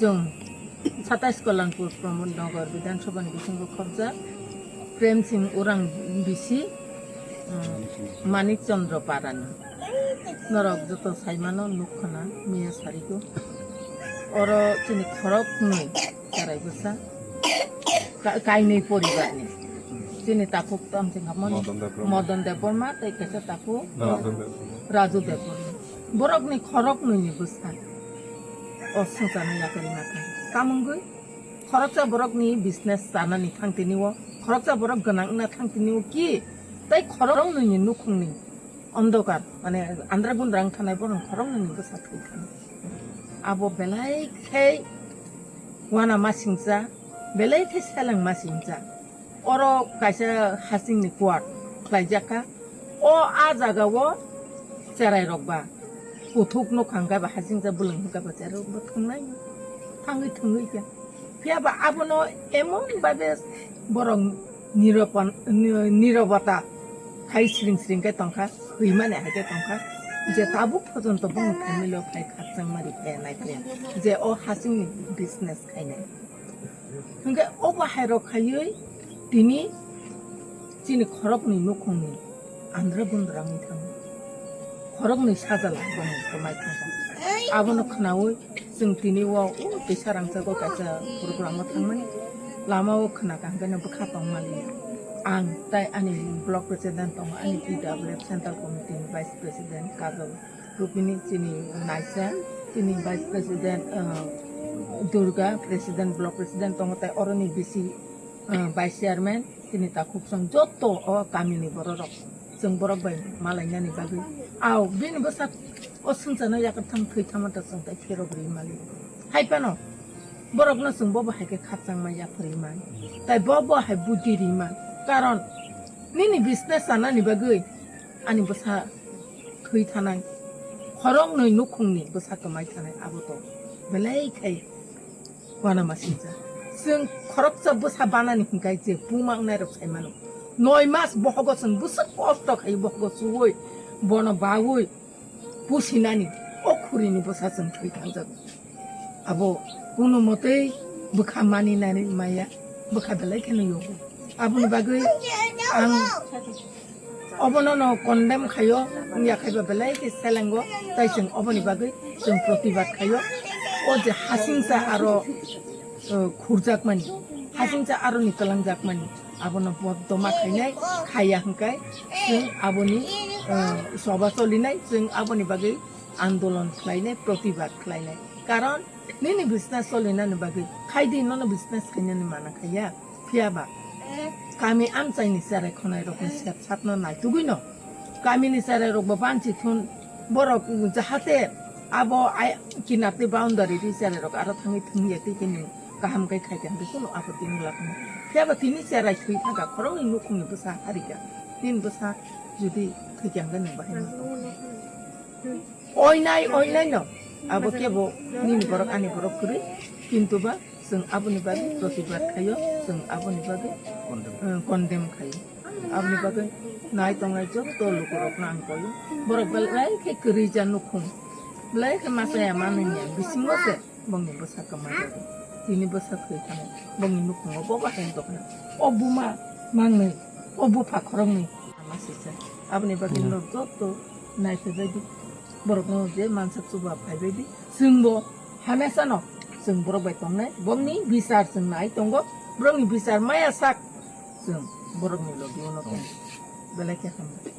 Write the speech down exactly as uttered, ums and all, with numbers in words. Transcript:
Chwng satais Kalanpur Pramod Nagar Bidhan Sabha ni bisingo khobjak Prem Singh Orang bisi, um, Manik Chandra Parani. Norok joto saimano nukkhana miya sarigo. Oro chini khoroknwi cherai bwsa. Ka-, kainwi poribarni. Chini takhuk tong chwng hamoni Madan Debbarma. Madan Debbarma tei kaisa takhuk Raju Debbarma. Raju Debbarma. Borokni khoroknwini bwsa. O swngcharno yakarwi nakha. Tamungwi khoroksa borokni business chanani thangtini o, khoroksa borok gwnang wngna thangtini o ki tei khoroknwini nukhungni ondokar, mane andra gundra wng thanai borok khoroknwini bwsa thwi thani. Abo belai khe wana ma singcha, belai khe seleng ma singcha. Oro kaisa hasingni kuwar khlaijak kha. O a jaga o cherai rok ba kuthuk nukha hwnkhe ba hasingcha bwlwng hwnkhe ba cherai rok bo thwngnai, thangwi thwngwi khe. Phiya ba abono emon babe borok niropan-, ni-, nirobata khai sring sring khe tongkha, hwimani hai khe tongkha, je tabuk pojonto bongni family o khai khakchangma ri khe nai khe je o hasingni business khainai. Hwnkhe obo hai rok khaiwi tini chini khoroknwi nukhungni andra gundra wngwi thango. Khoroknwi sajla bongni kwmai thango. Abono khnaui chwng tini o, o twisa rangchago kaisa program o thangmani. Lama o khna kaham khe no bwkha tong maliya. Ang tai ani block president tongo, ani P W F central committee ni vice president Kajol Rupini chini naisa, chini vice president, ah, Durga president, block president tongo, tai oroni bisi, ah, vice chairman, chini takhuk song joto o kamini bororok, chwng borok bai malainani bagwi. Aw, bini bwsa o swngcharno yakartham thwitham ta chwng tai pherok ri mali. Hai phano borokno chwng bobo hai khe khakchangma yapharwi man, tai bobo hai budi ri man. Karon nini business chanani bagwi ani bwsa thwi thanai, khoroknwi nukhungni bwsa kwmai thanai, abo to belai khai uanama singcha. Chwng khoroksa bwsa banani hwnkhe je buma wngnai rok sai mano. Noi mas bohogo chwng bwswk kosto khai bohogo chuwi bono bawi pusinani o khurini bwsa chwng thwi thangjago. Abo kunu motwi bwkha mani nani maya, bwkha belai kheno yogo. Aboni bagwi ang obono no condemn khayo, wngya khaiba belai khe selengo, tai chwng oboni bagwi chwng protibad khayo. O je hasingcha aro, uh, khurjakmani, hasingcha aroni twlangjakmani, abono bodoma khainai, khaiya hwnkhe chwng aboni, uh, soba solinai, chwng aboni bagwi andolon khlainai, protibad khlainai. Karon nini business solinani bagwi khaidi nono business khainani mana khaiya. Phiya ba kami amchaini cherai khonai rokni sep satno naitugwi no kamini cherai rok bo banchi thun borok jahate abo ai kinatwi boundary ri cherai rok aro thangwi thwngya tei kini kaham kai khai khe hwnkhe kunu apoti wngla khna. Phiya ba tini cherai thwi thangkha khoroknwi nukhungni bwsa harikha. Nini bwsa jodi thwikha hwnkhe nwng bahai ma tongkha. Oinai, oinai no. Abo kebo nini borok, ani borok kwrwi. Kintu ba chwng aboni bagwi protibad khaio, chwng aboni bagwi, eh, condemn khaio. Aboni bagwi nai tongnai joto lukurokno ang koio. Borok belai khe kwrwi ja nukhung. Belai khe machaya manwi ya bisingo se bongni bwsa kwma jago. Tini bwsa thwi thangwi bongni nukhungo bobo hai wng tongkha. O buma mangnwi, o bupha khoroknwi. Ama sisa. Aboni bagwi norok joto naiphaibaidi. Borokno je mansa chuba phaibaidi. Chwngbo hamesano chwng borok bai tongnai. Borokni bichar chwng nai tongo. Borokni bichar maya sak chwng borokni logi uno tongo. Belai khe hambai.